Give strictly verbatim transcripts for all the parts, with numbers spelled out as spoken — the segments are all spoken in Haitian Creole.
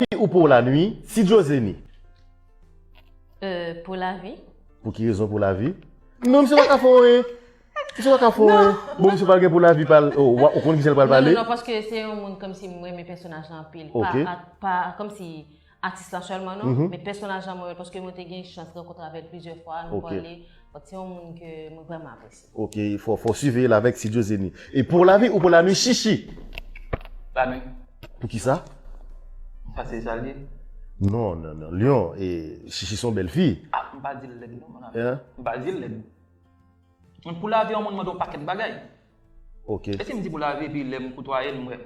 Lavi ou pour la nuit, Ti Djo Zeni. Euh, pour la vie. Pou ki rezon pour la vie? Non, misye pa ka fè anyen. Misye pa ka fè anyen. Bon, misye pral gen pour la vie pa l. Oh, ou konn ki jan l pral pale? Non, non, non, paske se yon moun kòmsi mwen renmen pèsonaj la anpil. Ok. Pa, pa kòmsi atis la sèlman, non, men pèsonaj la mwen, paske mwen te gen chans rankontre avè l plizyè fwa, nou pale. Donk, se yon moun ke mwen vrèman apresye. Ok, fò, fò siveye l avèk Ti Djo Zeni. E pour la vie ou pour la nuit, Chichi? La nuit. Poukisa? Sa se sa l ye. Non, non, non. Lyon, e, Chichi se yon bèl fi. Ah, m pa di l lèd, non, mon ami. M pa di l lèd. Mwen, pour la vie, yon moun mande yon pakèt bagay. Ok. E si m di pour la vie, epi lè m koutwaye l, m wè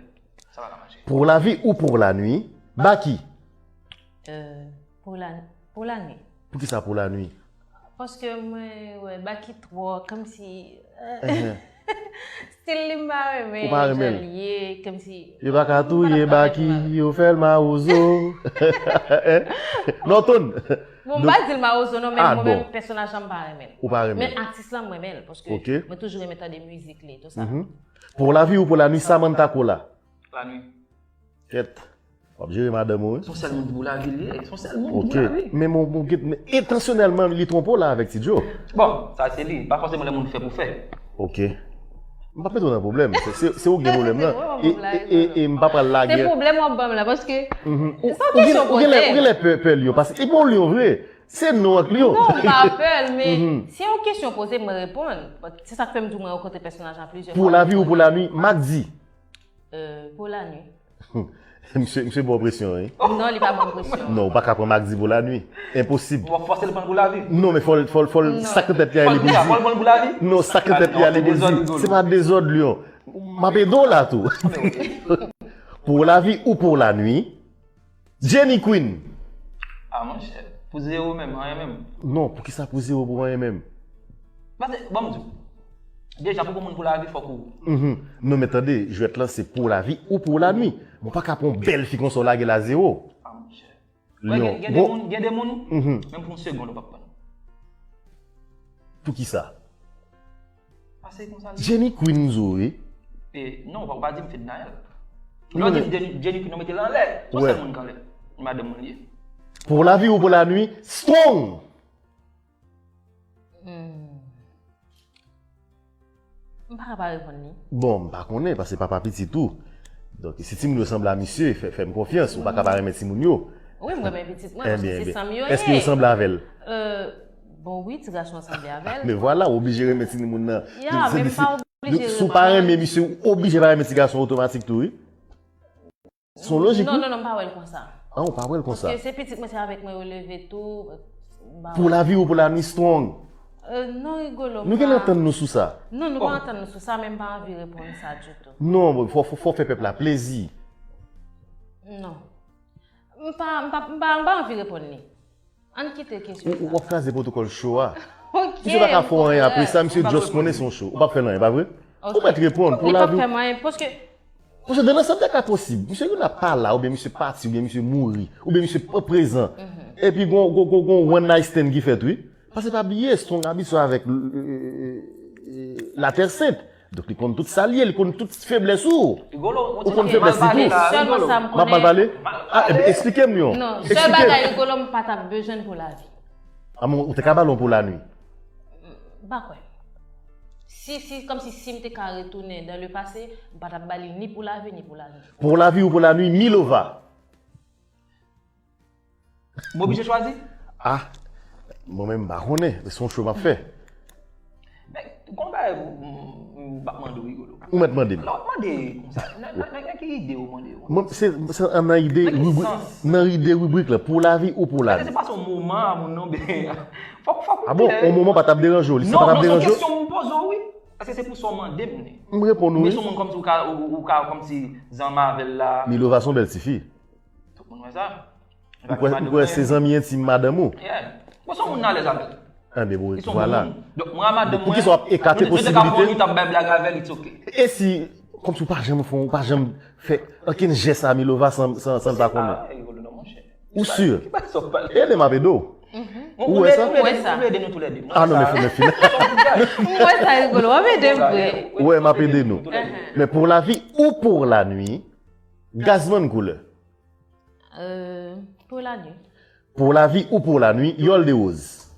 sa pa ka mache. Pour la vie ou pour la nuit, Baky? Euh, pour la, pour la nuit. Poukisa pour la nuit? Paske mwen wè Baky twò, kòmsi, euh, stil li m pa renmen, jan l ye, kòmsi. Yo pa ka touye Baky, yo fè l mawozo. Nòton. Bon, m pa di l mawozo non, men mwen menm pèsonaj la m pa renmen l. Ou pa renmen l? Men atis la m renmen l, paske mwen toujou renmen tande mizik li, tout sa. Pour la vie ou pour la nuit, Samantha Cola? La nuit. Kèt. W ap jere madanm ou, wi. Se yon sèl moun ki pour la vie li ye. Se yon sèl moun ki pour la vie. Men, men, men, men entansyonèlman, li twonpe w la avèk Ti Djo. Bon, sa se li. Pa fòseman lè moun fè pou fè. Ok. M p ap mete w nan pwoblèm. Se, se, se ou ki gen pwoblèm nan. E, e, e, e m pa pral lage. Se pwoblèm w ap ban m la, paske se yon kesyon poze. Ou gen lè, ou gen lè pè, pè Lyon, paske e bon Lyon vre. Se non ak Lyon. Non, m pa pè l, men se yon kesyon poze, mwen reponn. Se sa k fè m di w mwen rankontre pèsonaj la plizyè fwa. Pour la vie ou pour la nuit, Mack D? Euh, pour la nuit. Misye, misye ba w presyon, wi. Non, li pa ban m presyon. Non, ou pa ka pran Mack D pour la nuit. Enposib. Ou ap fòse l pran l pour la vie? Non, men fò l, fò l, fò l, sa k nan tèt li a li pou l di. Fò l pran l pour la vie? Non, sa k nan tèt li a li pou l di. Se pa dezòd, Lyon. M ap ede w la tou. Pour la vie ou pour la nuit, Jenny Queen. Ah, monchè, pou zewo menm, anyen menm. Non, poukisa pou zewo, pou anyen menm? Paske, bon, m di w, deja, pou gon moun pour la vie, fòk ou. Mhm. Non, men tande, jwèt lan, se pour la vie ou pour la nuit. Bon, pa ka pran yon bèl fi konsa, w lage l a zewo. Ah, monchè. Lyon. Gen, gen de moun, gen de moun, menm pou yon segonn, ou p ap pran. Poukisa? Pase konsa li. Jenny Queen, m di w, wi. E, non, ou pa, ou pa di m Fednaelle. Lè w di m Jenny, Jenny Queen, ou mete l anlè. Se yon sèl moun k anlè. Madanm mwen li ye. Pour la vie ou pour la nuit, Strong. Hmm. M pa ka pa reponn li. Bon, m pa konnen, paske papa pitit ou. Donk, si timoun yo sanble a misye, fè, fè m konfyans, ou pa ka pa renmen timoun yo. Wi, m renmen pitit mwen, paske se san m yo ye. Èske yo sanble avè l? Euh, bon, wi, ti gason an sanble avè l. Men vwala, ou oblije renmen timoun nan. Ya, men m pa oblije renmen. Si w pa renmen misye, ou oblije pa renmen ti gason otomatik tou, wi. Se yon lojik, wi. Non, non, non, m pa wè l konsa. Ah, ou pa wè l konsa. Paske se pitit mwen, se avèk mwen yo leve tou. Pour la vie ou pour la nuit, Strong? Euh, non, Rigolo, m pa. Nou genlè antann nou sou sa. Non, nou pa antann nou sou sa, men m pa anvi reponn sa ditou. Non, fò, fò, fò fè pèp la plezi. Non. M pa, m pa, m pa, m pa anvi reponn li. Ann kite kesyon sa. Ou, ou ap kraze pwotokòl cho a. Ok, misye pa ka fè w anyen apre sa, misye just konnen se yon cho. Ou p ap fè l anyen, pa vre? Ou mèt reponn pour la vie. Li p ap fè m anyen, paske. Paske dans l'ensemble des cas posib, misye Youna pa la, oubyen misye pati, oubyen misye mouri, oubyen misye pa prezan. Epi gon, gon, gon, gon one night stand ki fèt, wi. Paske pa bliye, Strong abitye avèk, euh, euh, euh, Latè Sent. Donk, li konn tout sa l ye, li konn tout feblès ou. Rigolo, ou konn feblès li tou. Sèlman sa m konnen. M ap mal pale? Ah, ebyen, eksplike m, Lyon. Non, sèl bagay, Rigolo, m pa t ap bezwen l pour la vie. Ah, men ou te ka ba l yon pour la nuit? M pa kwè. Si, si, kòmsi si m te ka retounen dans le passé, m pa t ap ba li ni pour la vie, ni pour la nuit. Pour la vie ou pour la nuit, Milova? M oblije chwazi? Ah, mwen menm, m pa konnen. Se yon cho m ap fè. Men, gon bagay m, m, m p ap mande w, Rigolo. Ou mèt mande m. Non, w ap mande konsa. Nan, nan, nan, nan ki ide ou mande yo? Mwen, se, se nan ide, nan ki sans? Nan ide ribrik la, pour la vie ou pour la nuit. Èske se pase yon moman a moun nan, oubyen fòk, fòk ou... Ah bon, yon moman pa t ap deranje w, li sa pa t ap deranje w? Non, non, se yon kesyon m poze w, wi. Èske se pou sa w mande m li? M reponn ou, wi. Men se yon moun kòmsi ou ka, ou, ou ka kòmsi zanmi avè l la. Milova se yon bèl tifi. Tout moun wè sa. Ou kwè, ou kwè se zanmi entim madanm ou? Yeah. Bon, se yon moun m alèz avè l. Enben, bon, vwala. Donk, mwen a madanm mwen, poukisa w ap ekate posibilite? Mwen te ka pran yon nuit ap bay blag avè l, it's ok. E si, kòmsi w pa janm fè, w pa janm fè okenn jès a Milova san, san, san l pa konnen? Ou si? Ede m ap ede w. Ou wè sa? Ou ede nou tou lè de. Ah non, men fò, men fini. M wè sa, Rigolo, w ap ede m vre. Ou wè, m ap ede nou. Men pour la vie ou pour la nuit, Gazman Koulè? Euh, pour la nuit. Pour la vie ou pour la nuit, Yol Derose.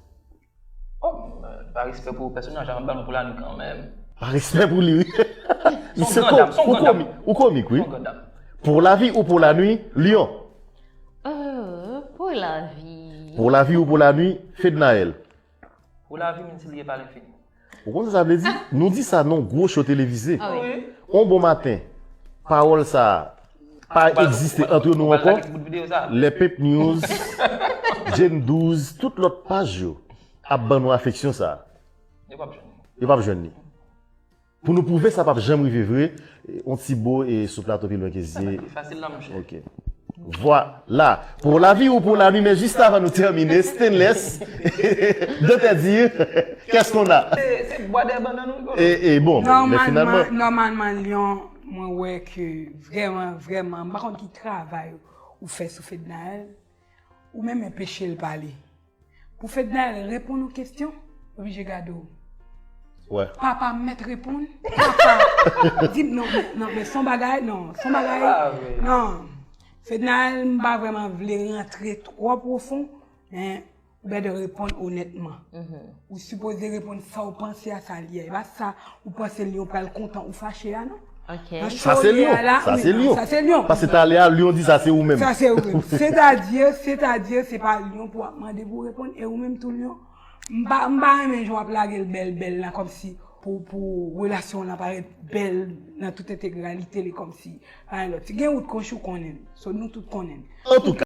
Oh, pa respè pou pèsonaj la, ban nou pou la nuit kanmenm. Pa respè pou li, wi. Son grandam, son ou grandam. Komik, ou komik, wi. Son grandam. Pour la vie ou pour la nuit, Lion. Euh, pour la vie. Pour la vie ou pour la nuit, Fednaelle. Pour la vie, menm si li ye pa lenfini. Ou konn sa sa vle di? Nou di sa nan gwo show televize. Ah oui. On bon maten, pawòl sa a pa egziste antre nou ankò. Lè Pep News, Jane douz, tout lòt paj yo ap ban nou afeksyon sa a. Yo p ap jwenn li. Pou nou pwouve sa p ap janm rive vre, on ti bo e sou plato pi lwen ke zye. Fasil la, monchè. Ok. Voilà. Pour la vie ou pour la nuit, men jis avan nou tèmine, Stainless, de te dire, qu'est-ce qu'on a? Se bwa dè bannann ou E, e bon, men finalman. Nòmalman, Lion, mwen wè ke vrèman, vrèman, m pa konn ki travay ou fè sou Fednaelle, ou menm enpeche l pale. Pou Fednaelle reponn yon kesyon, oblije gade w. Ouais. Papa mèt reponn. Papa di m non, non, men son bagay, non, son bagay. Non. Fednaelle, m pa vrèman vle rantre twò pwofon, men ou bèd reponn onètman. Ou sipoze reponn sa ou panse a sa li ye. E pa sa ou panse Lion pral kontan ou fache a, non. Ok. Sa se Lion. Sa se Lion. Sa se Lion. Paske talè a Lion di sa se ou menm. Sa se ou menm. Sètadi, sètadi, se pa Lion pou ap mande pou reponn, e ou menm tou Lion. M pa, m pa renmen jan w ap lage l bèl bèl la, kòmsi pou, pou relasyon w lan parèt bèl nan tout entegralite li, kòmsi pa gen lòt. Si gen wout kòch ou konnen l. So nou tout konnen l. Antouka.